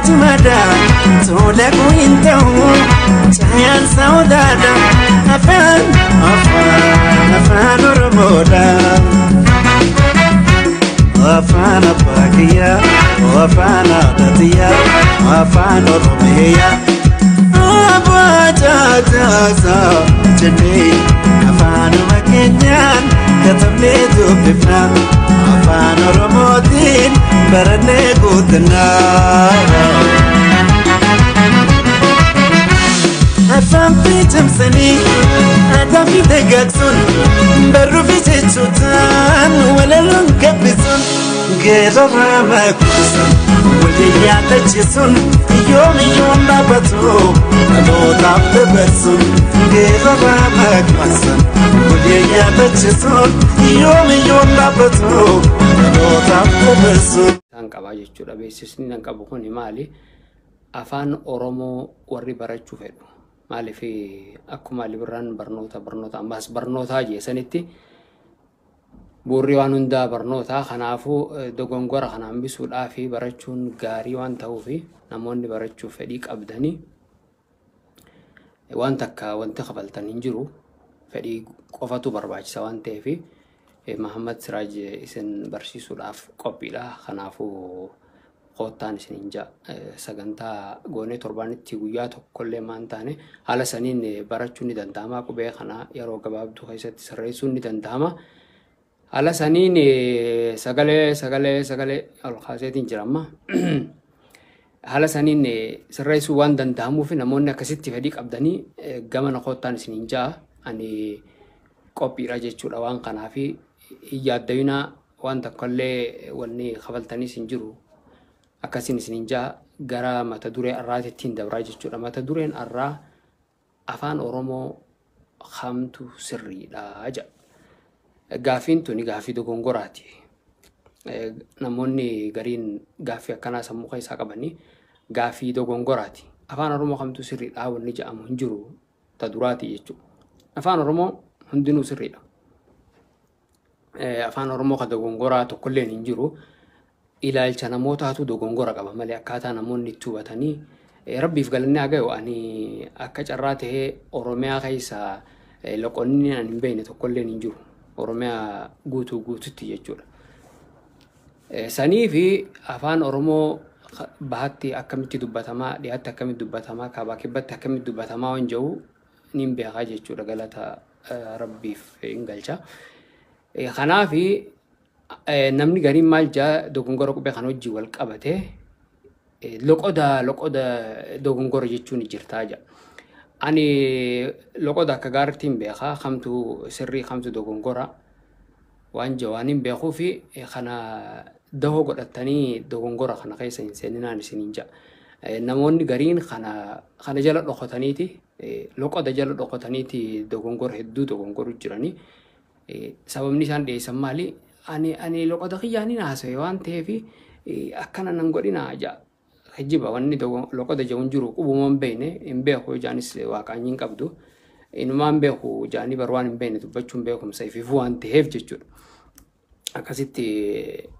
cimaadha tola hin ta'u caayaan saawudaadha afaan afaan afaan Oromoodha. Afaan abbaa kiyyaa afaan haadha tiyyaa afaan Oromiyaa abbaa caacaasaa jennee afaanuma keenyaan katabnee dubbifna afaan Oromootiin barannee guutunnaa. Afaan fi cimsanii aadaa fi dagaagsuun barruu fi jechuutaan walaloon gabbisuun geerarraa makuusan walii yaadachiisuun yoomiyyoon dhaabbatu dhalootaaf dabarsuun geerarraa makuusan walii yaadachiisuun yoomiyyoon dhaabbatu dhalootaaf dabarsuun. Isaan qabaa jechuudha. Beeksisni nan qabu kun maali? Afaan Oromoo warri barachuu fedhu. Maaliif akkuma Ali Birraan barnoota barnoota ammas barnootaa jeessanitti bu'uurri waan hundaa barnootaa. Kanaafuu dogongora kana hambisuudhaa fi barachuun gaarii waan ta'uuf namoonni barachuuf fedhii qabdanii waan takka wanti kafaltan hin jiru fedhii qofatu barbaachisa waan ta'eef Mahammad Siraaj isin barsiisuudhaaf qophiidha. Kanaafuu koottaan isin hin ja'a sagantaa goonee torbaanitti guyyaa tokkollee maan taane haala saniin barachuun ni danda'ama. Qubee kana yeroo gabaabduu keessatti sirreessuun ni danda'ama. Haala saniin sagalee sagalee sagalee ol kaaseetiin jira amma. Haala saniin sirreessuu waan danda'amuuf namoonni akkasitti fedhii qabdanii gamana koottaan isin hin ja'a. Ani qophiidha jechuudha waan kanaaf hin yaaddayinaa waan tokkollee wanni kafaltaniis hin jiru. Akkasiin isin hin ja'a gara mata duree har'aatittiin dabraa jechuudha. Mata dureen har'aa afaan Oromoo kamtu sirriidha jedha. Gaaffiin tuni gaaffii dogongoraati. Namoonni gariin gaaffii akkanaa sammuu keessaa qabanii gaaffii dogongoraati. Afaan Oromoo kamtu sirriidha wanni jedhamu hin jiru ta duraati jechuudha. Afaan Oromoo hundinuu sirriidha. Afaan Oromoo ka dogongoraa tokkolleen hin jiru. Ilaalcha namootaatu dogongora qaba malee akkaataa namoonni itti hubatanii rabbiif galanni haa gahu ani akka carraa tahee Oromiyaa keessa loqonni ani hin beekne tokkolleen hin jiru. Oromiyaa guutuu guututti jechuudha. Sanii fi afaan Oromoo bahatti akkamitti dubbatamaa, dhiyaatti akkamitti dubbatamaa, kaabaa kibbatti akkamitti dubbatamaa waan jiru niin beekaa jechuudha galata rabbiif hin galcha. Kanaafi namni gariin maal jaa dogongora qubee kan hojii wal qabate loqoda loqoda dogongora jechuun jirtaa jaa. Ani loqoda akka gaariitti hin beekaa kamtu sirrii kamtu dogongora waan jawaan hin beekuu fi kana dahoo godhatanii dogongora kana keessa hin seeninaan isin hin ja'a. Namoonni gariin kana jala dhokataniiti loqoda jala dhokataniiti dogongora hedduu dogongoru jiranii. Sababni isaan dhiyeessan maali? Ani loqoda kiyyaaniin haasa'e waan ta'eef akkana nan godhinaa ja'a. Kijiba wanni loqoda jedhu hin jiru qubuma hin beekne hin beeku jaanis waaqaan hin qabdu. Inumaa hin beeku jaanii bar waan hin beekne dubbachuun beekumsa ifiifuu waan ta'eef jechuudha. Akkasitti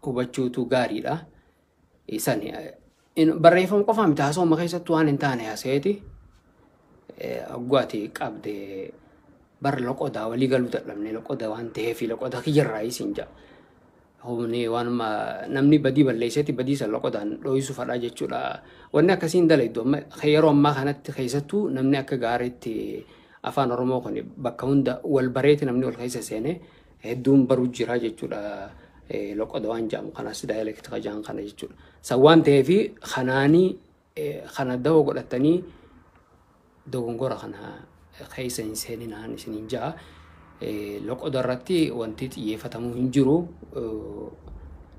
hubachuutu gaariidha. Isani barreeffama qofaa miti haasawuma keessattuu waan hin taane haasa'eeti. Hoggaati qabde bar loqoda walii galuu dadhabne loqoda waan ta'eef loqoda kiyyarraa isin ja'a. Humni waanuma namni badii balleesseeti badii san loqodaan dho'isuu fadhaa jechuudha. Wanni akkasiin dalaydu amma yeroo ammaa kanatti keessattuu namni akka gaariitti afaan Oromoo kun bakka hunda wal bareeti namni wal keessa seenee hedduun baruu jira jechuudha. Loqoda waan jedhamu kanas daayilektii qajaan kana jechuudha. San waan ta'eef kanaanii kana dahoo godhatanii dogongora kana keessa hin seeninaan isin hin ja'a. Loqoda irratti wanti xiyyeeffatamuu hin jiru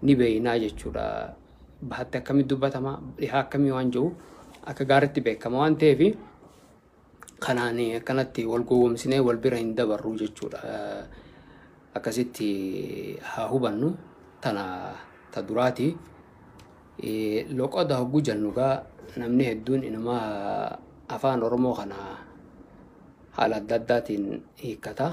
ni beeynaa jechuudha. Bahatti akkamitti dubbatama, dhihaa akkamii waan jiru akka gaariitti beekama waan ta'eef kanaan akkanatti wal gowwoomsinee wal bira hin dabarru jechuudha. Akkasitti haa hubannu tana ta duraati. Loqoda hogguu jennu gaa namni hedduun inuma afaan Oromoo kana haala adda addaatiin hiikkata.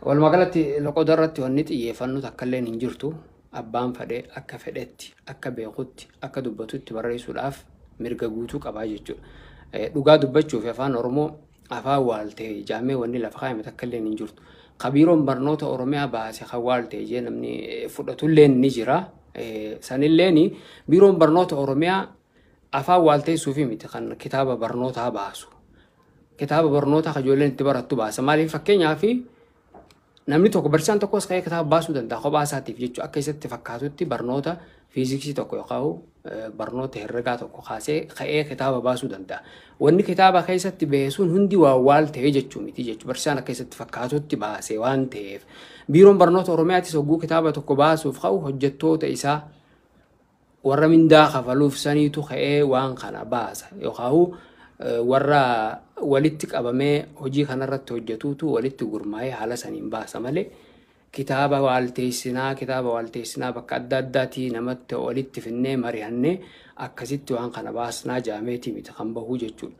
Walumaa galatti loqoda irratti wanni xiyyeeffannu takka illee hin jirtu. Abbaan fedhe akka fedhetti, akka beekutti, akka dubbatutti barreessuudhaaf mirga guutuu qabaa jechuudha. Dhugaa dubbachuuf afaan Oromoo afaan waaltee jaamee wanni lafa kaayame takka illee hin jirtu. Kabiiroon barnoota Oromiyaa baase kan waaltee jee namni fudhatullee ni jira. Sanilleen biiroon barnoota Oromiyaa afaan waalteessuufi miti kan kitaaba barnootaa baasu. Kitaaba barnootaa kan ijoolleen itti barattu baasa. Maaliif fakkeenyaaf namni tokko barsiisaan tokkos ka'ee kitaaba baasuu danda'a kophaa isaatiif jechuudha. Akka isatti fakkaatutti barnoota fiiziksii tokko yookaan barnoota herregaa tokko kaasee ka'ee kitaaba baasuu danda'a. Wanni kitaaba keessatti bahe sun hundi waan waal ta'ee jechuu miti jechuudha. Barsiisaan akka isatti fakkaatutti baase waan ta'eef. Biiroon barnoota Oromiyaattis hogguu kitaaba tokko baasuuf ka'u hojjettoota isaa warra mindaa kafaluuf saniitu ka'ee waan kana baasa yookaan warra walitti qabamee hojii kanarratti hojjetuutu walitti gurmaa'ee haala saniin baasa malee kitaaba waalteessinaa bakka adda addaatii namatti walitti finnee mari'annee akkasitti waan kana baasnaa jaameetii miti kan bahuu jechuudha.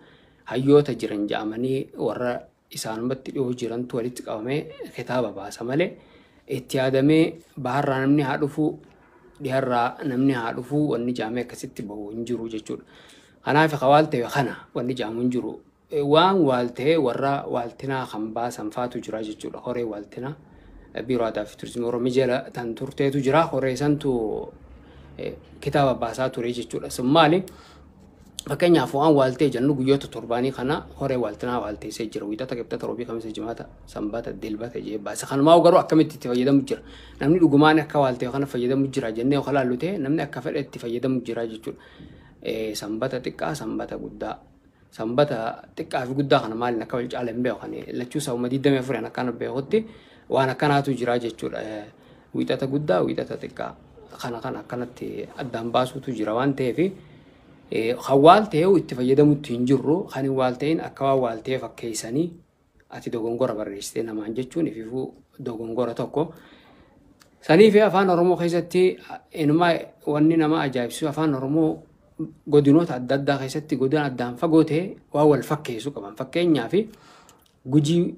Hayyoota jiran jaamanii warra isaanumatti dhiyoo jirantu walitti qabamee kitaaba baasa malee itti yaadamee baharraa namni haa dhufuu dhiharraa namni haa dhufuu wanni jaamee akkasitti bahu hin jiru jechuudha. Kanaaf ka waal ta'e kana wanni jaamu hin jiru. Waan waal ta'e warra waaltinaa kan baasan faatu jira jechuudha. Horee waaltinaa biiroo aadaa fi turizimii Oromiyaa jala tan turteetu jira. Horee santu kitaaba baasaa ture jechuudha. Sun maali? Fakkeenyaaf waan waal ta'e jennu guyyoota torbaanii kana horee waaltinaa waalteessee jira. Wiixata, Kibxata, Roobii, Kamisa, Jimaata, Sanbata, Dilbata jee baasa. Kanumaa garuu akkamitti itti fayyadamu jira? Namni dhugumaan akka waal ta'e kana fayyadamu jira jennee yoo ilaallu ta'e namni akka fedhe itti fayyadamu jira jechuudha. Sanbata xiqqaa, sanbata guddaa. Sanbata xiqqaa fi guddaa kana maaliin akka wal caalan beeku kan lachuu sabuma 24 akkana beekutti waan akkanaatu jira jechuudha. Wiixata guddaa, wiixata xiqqaa kana kana akkanatti addaan baasuutu jira waan ta'eef kan waal ta'e itti fayyadamutti hin jirru kan hin waal ta'in akka waan waal ta'e fakkeessanii ati dogongora barreessitee namaan jechuun ififuu dogongora tokko. Sanii fi afaan Oromoo keessatti inumaa wanni nama ajaa'ibsiisu afaan Oromoo godinoota adda addaa keessatti godina addaan fagoo ta'e waan wal fakkeessu qaban. Fakkeenyaaf Gujii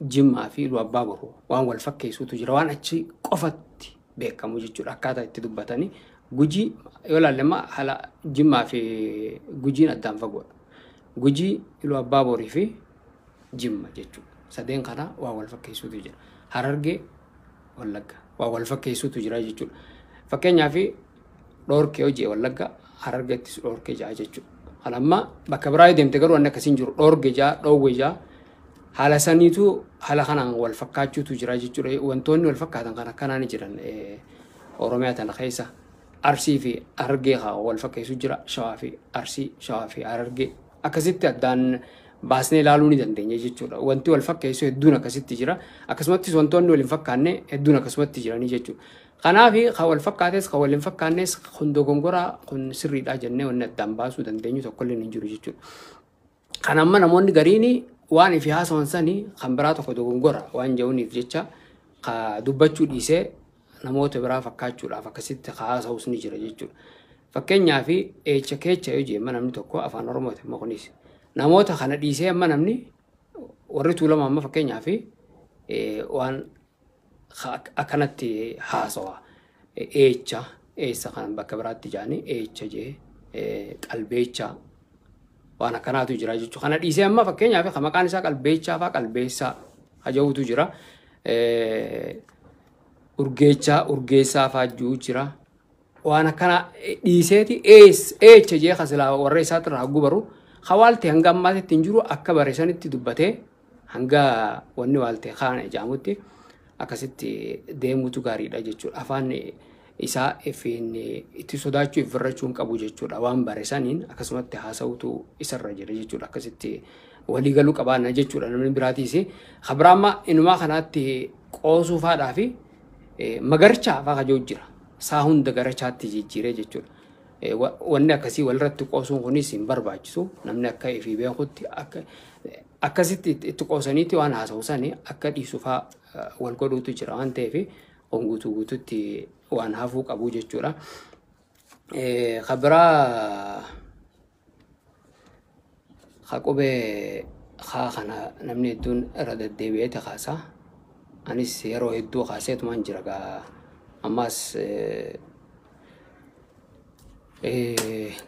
Jimmaa fi Iluu Abbaa Booruu waan wal fakkeessuutu jira. Waan achi qofatti beekamu jechuudha. Akkaataa itti dubbatanii Gujii yoo ilaalle amma haala Jimmaa fi Gujiin addaan fagoodha. Gujii, Iluu Abbaa Boorii fi Jimma jechuudha. Sadeen kana waan wal fakkeessuutu jira. Harargee, Wallagga waan wal fakkeessuutu jira jechuudha. Fakkeenyaaf dhoorkee hojii Wallagga Harargeettis dhoorkee ja'a jechuudha. Kan amma bakka biraa deemte garuu wanni akkasiin jiru dhoorge ja'a, dhoowwe ja'a. Haala saniitu haala kanaan wal fakkaachuutu jira jechuudha. Wantoonni wal fakkaatan kan akkanaa ni jiran Oromiyaa tana keessa. Arsii fi Harargee haa wal fakkeessu jira. Shawaa fi Arsii, Shawaa fi Harargee. Akkasitti addaan baasnee ilaaluu ni dandeenya jechuudha. Wanti wal fakkeessu hedduun akkasitti jira. Akkasumattis wantoonni wal hin fakkaanne hedduun akkasumatti jiranii jechuudha. Kanaaf kan wal fakkaates kan wal hin fakkaannes kun dogongoraa kun sirriidha jennee wanni addaan baasuu dandeenyu tokkollee hin jiru jechuudha. Kan amma namoonni gariin waan ifi haasawan sanii kan biraa tokko dogongora waan jedhaniif jecha dubbachuu dhiisee namoota biraa fakkaachuudhaaf akkasitti haasa'us ni jira jechuudha. Fakkeenyaaf eecha keecha yoo jee namni tokko afaan Oromooti amma kunis namoota kana dhiisee amma namni warri tuulama amma fakkeenyaaf waan akkanatti haasawa. Eecha eessa kan bakka biraatti jaanii eecha jee qalbeecha waan akkanaatu jira jechuudha. Kana dhiisee amma fakkeenyaaf kan maqaan isaa qalbeechaa fa'aa qalbeessaa haja'uutu jira. Urgeechaa urgeessaa fa'aa jira. Waan akkana dhiiseeti eecha jee kasilaa warra isaatti irraa gubaru hawaalte hanga ammaatti hin jiru akka bareessanitti dubbatee hanga wanni waalte kaan ijaamutti akkasitti deemuutu gaariidha jechuudha. Afaan isaa ifiin itti sodaachuu ifirrachuu hin qabu jechuudha. Waan bareessaniin akkasumatti haasa'uutu isarra jira jechuudha. Akkasitti waliigaluu qabaanna jechuudha namni biraatiis. Kabiraamma inumaa kanaatti qoosuu faadhaa fi magarchaa fa'aa kajoo jira. Saa hunda garachaatti jijjiiree jechuudha. Wanni akkasii walirratti qoosuun kunis hin barbaachisu. Namni akka ifii beekutti akkasitti itti qoosaniitti waan haasa'u sani akka dhiisu fa'aa wal godhuutu jira waan ta'eef kun guutuu guututti waan hafuu qabu jechuudha. Kabiraa qubee Kaa kana namni hedduun irra deddeebi'eeti kaasa. Anis yeroo hedduu kaaseetumaan jira gaa ammas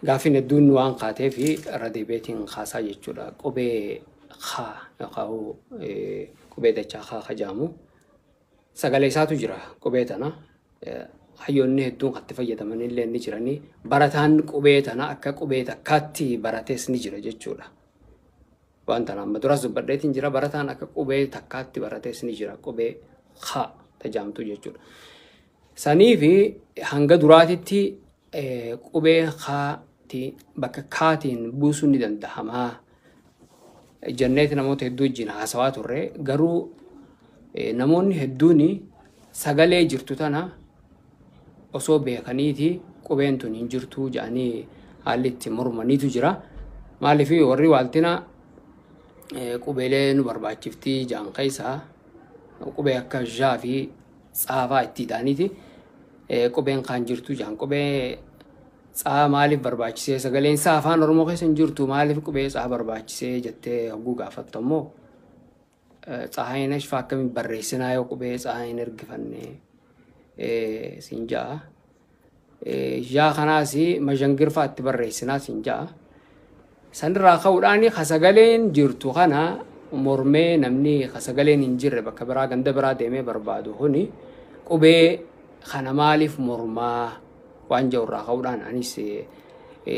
gaaffiin hedduun waan kaatee fi irra deebi'eetiin kaasaa jechuudha. Qubee kaa yookaan qubee dachaa kaa kajaamu sagalee isaatu jira qubee tana. Hayyoonni hedduun kan itti fayyadaman illee ni jiranii. Barataan qubee tana akka qubee takkaatti barates ni jira jechuudha. Waan tana amma duras dubbadheetiin jira, barataan akka qubee takkaatti barates ni jira, qubee haa tajaamtu jechuudha. Sanii fi hanga duraatitti qubee haati bakka kaatiin buusuun ni danda'amaa jenneeti namoota hedduu wajjin haasawaa turre. Garuu namoonni hedduun sagalee jirtu tana osoo beekaniiti qubeen tun hin jirtu jedhanii haalli itti mormaniitu jira. Maaliif warri waaltina qubeelee nu barbaachiftii jedhan keessaa qubee akka zhaa fi tsaafaa itti hidhaaniiti qubeen kaan jirtu jedhan. Qubee tsaa maaliif barbaachisee, sagaleen isaa afaan Oromoo keessa hin jirtu, maaliif qubee tsaa barbaachisee jettee hogguu gaafattu ammoo tsaayinesh faa akkamiin barreessinaa yoo qubee tsaa hin ergifanne siin ja'a. Zhaa kanaas mazhangir faa itti barreessinaa siin ja'a. Sanirraa ka'uudhaan sagaleen jirtu kana mormee namni sagaleen hin jirre bakka biraa ganda biraa deemee barbaadu kuni qubee kana maaliif mormaa waan jedhu irraa ka'uudhaan anis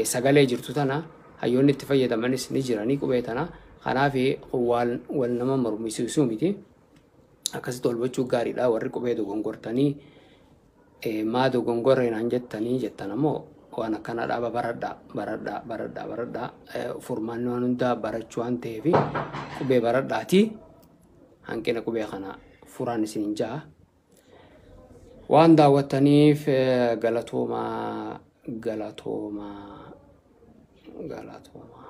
sagalee jirtu tana hayyoonni itti fayyadamanis ni jiranii qubee tana. Kanaaf waan wal nama mormisiisuu miti. Akkasitti wal gochuu gaariidha. Warri qubee dogongortanii maa dogongorre naan jettanii jettan ammoo waan akkana dhaaba baradhaa baradhaa baradhaa baradhaa, furmaanni waan hundaa barachuu waan ta'eef qubee baradhaati hanqina qubee kana furaan isin ja'a. Waan daawwattaniif galatoomaa, galatoomaa, galatoomaa.